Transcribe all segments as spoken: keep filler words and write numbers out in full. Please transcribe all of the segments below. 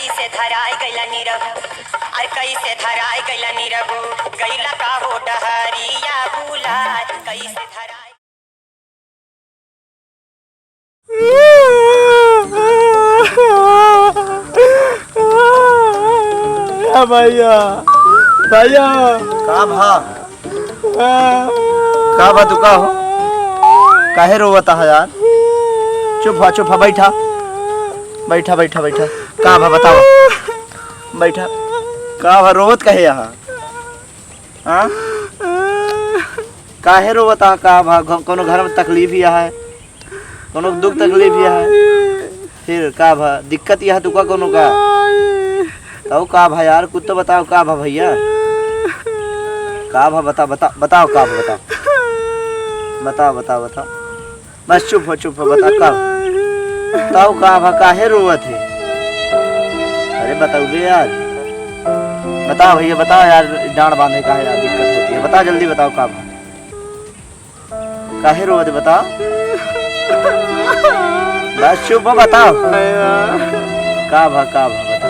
कैसे धराई गइला निरहू, अरे कैसे धराई गइला निरहू, गइला का हो डहरिया भुलाए, कैसे धराई। ए भैया, भैया। का भा? का भा, तू का हो? काहे रोवत हा यार? चुप हा, चुप हा, बैठा। बैठा, बैठा, बैठा। का भा, बतावा। बैठा। का भा, रोवत काहे हा? हाँ? काहे रोवत हा? का भा, घ-, कौनो घर में तकलीफ या है? कौनो दुख तकलीफ या है? फिर का भा, दिक्कत या है तुका कौनो का? तउ का भा यार, कुछ तो बताओ, का भा भैया? का भा, बता, बता, बताओ, का भा, बताओ। बताओ, बताओ, बताओ। बस चुप हो, चुप हो, बता, का भा? बताओ, का भा, काहे रोवत है? अरे बताओ बे यार, बताओ भैया, बताओ यार, डांड बांधे का है यार, दिक्कत होती है, बताओ, जल्दी बताओ, का भा? काहे रोवत, बता। बस चुप हो, बताओ। का भा, का भा, बता।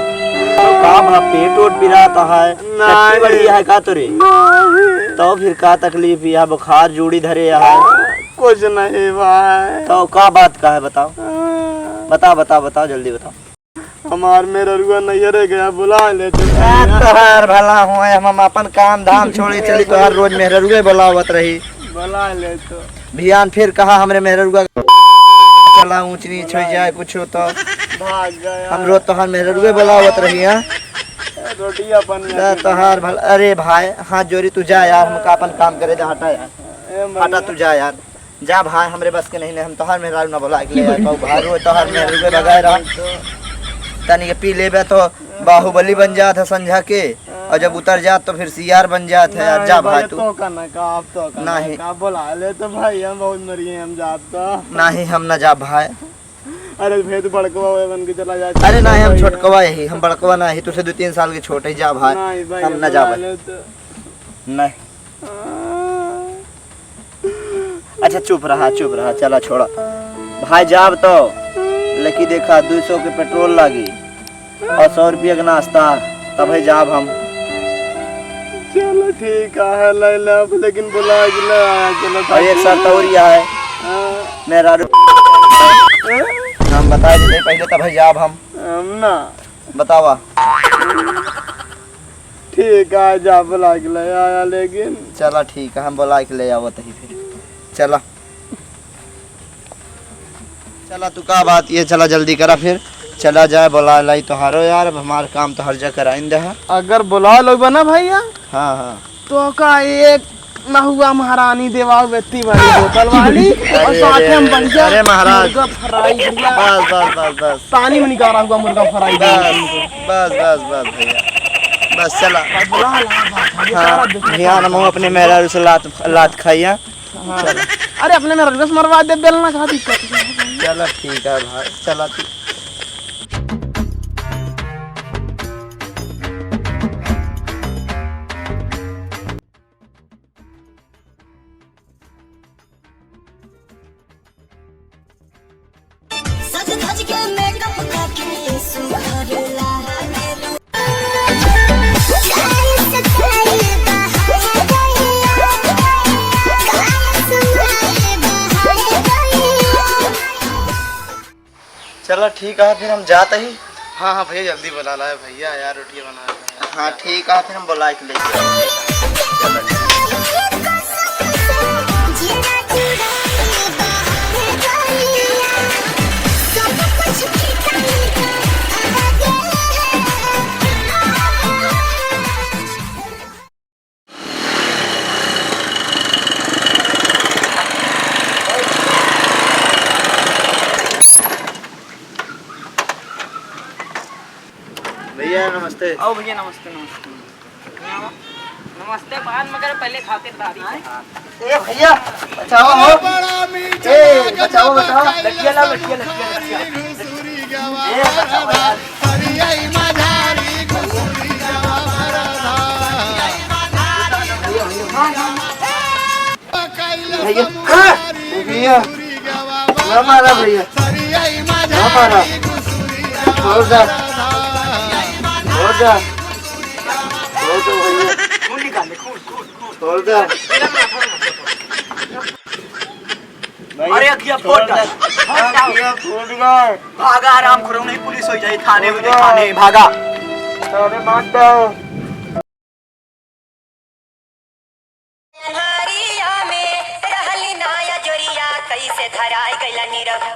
का भा, पेट ओट पिरात है? नहीं। टट्टी बढ़िया है का तोरे? नहीं। तो फिर का तकलीफ या, बुखार जूड़ी धरे या? कुछ नहीं भाई। तो का बात का है, बताओ। बता, बता, बताओ, जल्दी बताओ। हमार मेहररुआ नैहरे गया, बुला ले तो। आ, तोहार भला होए, हम, हम अपन काम धाम छोड़े चली, तोहार रोज मेहररुए बुलावत रही। बुला ले तो। भियान फिर कहा हमरे मेहररुआ चला ऊंच नीच हो जाए कुछ हो तो। भाग गया। हम रोज तोहार मेहररुए बुलावत रही, हाँ? रोटिया बन गया। तोहार भला, अरे भाई, हाथ जोड़ी, तू जा यार, हमका अपन काम करे दे, हटा यार। ए, हटा, तू जा यार। जा भाई, हमरे बस के नहीं, नहीं, हम तोहार मेहरारू ना बोला के ले आए, कहू भाई, रोज तोहार मेहरारू के बगैर रह। तनी के पी लेबे तो बाहुबली बन जात है संझा के, और जब उतर जात तो फिर सियार बन जात है यार। नहीं जा भाई, भाई, तू। तो का ना का, आप तो का ना नहीं। का, बोला ले तो भाई, हम बहुत मरिए, हम जात तो। नहीं, हम ना जा भाई। अरे भाई, तू बड़कवा हुए बन के चला जा। अरे नहीं, हम भाई, छोटकवा यही, हम बड़कवा ना ही, तुझसे दो तीन साल के छोटे ही, जा भाई, नहीं भाई, हम ना जा बोला भाई। ले तो। नहीं। अच्छा, चुप रहा, चुप रहा, चला, छोड़ा। भाई, जाब तो, लेकिन देखा, दो सौ के पेट्रोल लागी और सौ रुपया के नाश्ता, तब है जाब हम। चलो, ठीक है, ले ले अब, लेकिन बुला के ले आया, चलो, और एक शर्त और यह है, हाँ। मेहरारू, हाँ? हम बता देते पहले, तब है जाब हम। हम ना। बतावा। ठीक है, जा बुला के ले आया, लेकिन चला ठीक है, हम बुला के ले आवत ही फिर। चला, चला, तू का बात ये, चला जल्दी करा फिर, चला जाए, बुला लाई तोहारो यार, अब हमार काम तो हर जगह कराइन दे हा। अगर बुला लोग ना भैया, हाँ, हाँ। तो का एक नहुआ महारानी देवाओ बेती वाली बोतल वाली, और अरे, साथ अरे, हम अरे, बढ़िया अरे महाराज। मुर्गा फ्राई बढ़िया। बस, बस, बस, बस। तानी में निकाला हुआ मुर्गा फ्राई बस, बढ़िया। बस, बस, बस भैया। बस चला। अब बुला ला, बात है, हाँ, सारा दुख भैया, हम अपने मेहरारू से लात, लात खाइया। हाँ। अरे अपने मेहरारू से मरवा दे, बेलना का दिक्कत है। चला ठीक है भाई, चला तू। सज धज के मेकअप करके सुघर लागेलू। चला ठीक है, फिर हम जात ही। हाँ, हाँ भैया, जल्दी बुला लाए भैया, यार रोटियां बना रहे हैं। हाँ ठीक है, फिर हम बुला के लेके आएंगे। भैया नमस्ते। आओ भैया, नमस्ते, नमस्ते। नमस्ते बान, मगर पहले खातिरदारी से। ए भैया, बचाओ हो। ए, बचाओ, बचाओ। लठिया लाओ, लठिया, लठिया, लठिया। ए, बचाओ यार। भैया, भैया, ना मारा भैया, ना मारा। छोड़ दे। छोड़ दे। छोड़ दे भैया। खून निकाल ले, खून, खून, खून। छोड़ दे। भाई, अरे, अखिया छोड़ फोड़ दे। डाल। फोड़ डाल। अखिया फोड़ डाल। भागा, हराम खोरो, नहीं पुलिस हो जाए, थाने हो जाए, छोड़ दे। थाने, भागा। थाने मत जाओ। अन्हरिया में रहली नाया जोरिया, कैसे धराई गइला निरहू,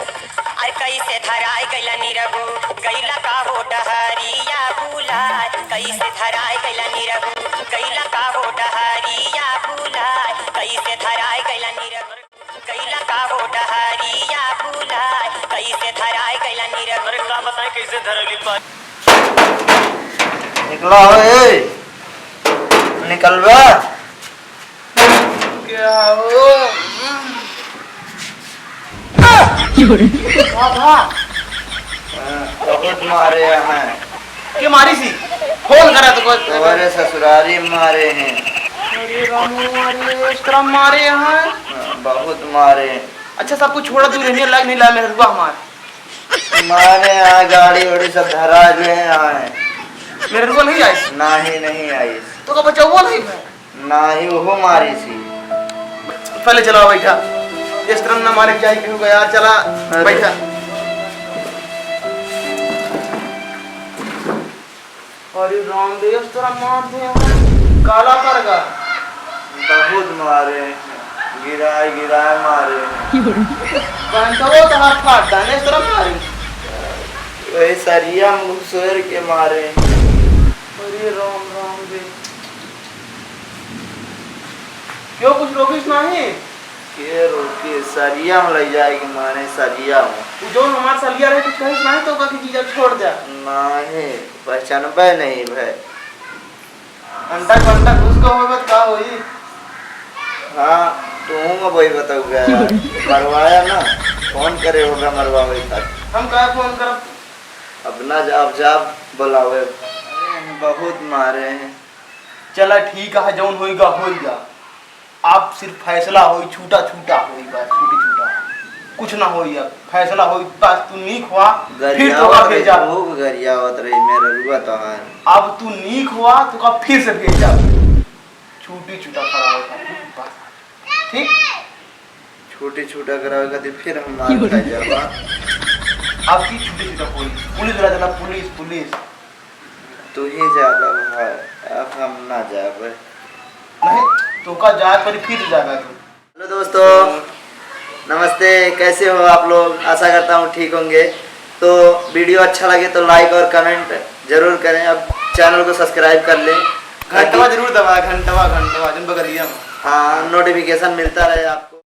अरे कैसे धराई गइला निरहू, गइला का हो डहरिया बुलाए, कैसे धराई गइला निरहू, गइला का हो डहरिया बुलाए, कैसे धराई गइला निरहू, गइला का हो डहरिया बुलाए, कैसे धराई गइला निरहू। अरे का बताएं कैसे धरली पा निकला हो ए, निकलबा। क्या हो? का भा? हाँ, बहुत मारे हैं। के मारी सी? फोन करा तो कोई। तुम्हारे ससुरारी मारे हैं। अरे रामू, अरे इस तरह मारे हैं। हाँ, बहुत मारे हैं। अच्छा, सब कुछ छोड़ा, तू रहने लायक नहीं लाया मेहरुआ हमार। मारे यहाँ गाड़ी वाड़ी सब धरा गए हैं। मेहरुआ नहीं आई? नहीं, नहीं आई। तो का बचाओ नहीं भाई? नाही, ओहो मारी सी। पहले चला बैठा। इस तरह ना मारे जाए केहू का यार, चला अरे। बैठा। अरे राम रे, इस तरह मार दे, काला कर गा। बहुत मारे, गिराए गिराए मारे। बहन तो वो तो हाथ फाट डाले, इस तरह मारे। वही सरिया में घुसेर के मारे। अरे राम राम रे। क्यों, कुछ रोकिस नाही? के रोके, सरिया में ले जाए के माने, सरिया में। उ जौन हमार सलिया रहे, कुछ कहिस नाही तो ओका कि जीजा छोड़ जा। नाही, पहचानबे नहीं भाई। अंडा घंटा घुस गो होबे त का होई? हाँ, तू में वही बताऊगा यार। मरवाया ना, फोन करे होगा मरवावे खातिर। हम का फोन करब? अब ना जा, अब जा बुलावे। अरे, बहुत मारे हैं। चला ठीक है, जौन होइगा, होइगा। अब सिर्फ फैसला होई, छूटा छूटा होई, बस छूटी छूटा, कुछ ना होई। अब फैसला होई, बस तू नीक हुआ, फिर गरियावत तोका रही, भेजा। खूब गरियावत रही मेहरुआ तोहार। अब तू नीक हुआ, तोका फिर से भेजा, छूटी छूटा करावे खातिर, बस। ठीक? छूटी छूटा करावे खातिर फिर हम मार खा जाबा। अब की छूटी छूटा होई, पुलिस वाला चला, पुलिस, पुलिस। तू ही ज्यादा भाई, अब हम ना जाबे। नहीं, तोका जाए पड़ी, फिर जाबे तू। हेलो दोस्तों, नमस्ते, कैसे हो आप लोग? आशा करता हूँ ठीक होंगे। तो वीडियो अच्छा लगे तो लाइक और कमेंट जरूर करें, अब चैनल को सब्सक्राइब कर लें। घंटवा ताकि जरूर दबाएं, घंटवा, घंटवा, जौन बगलिया में। हाँ, नोटिफिकेशन मिलता रहे आपको।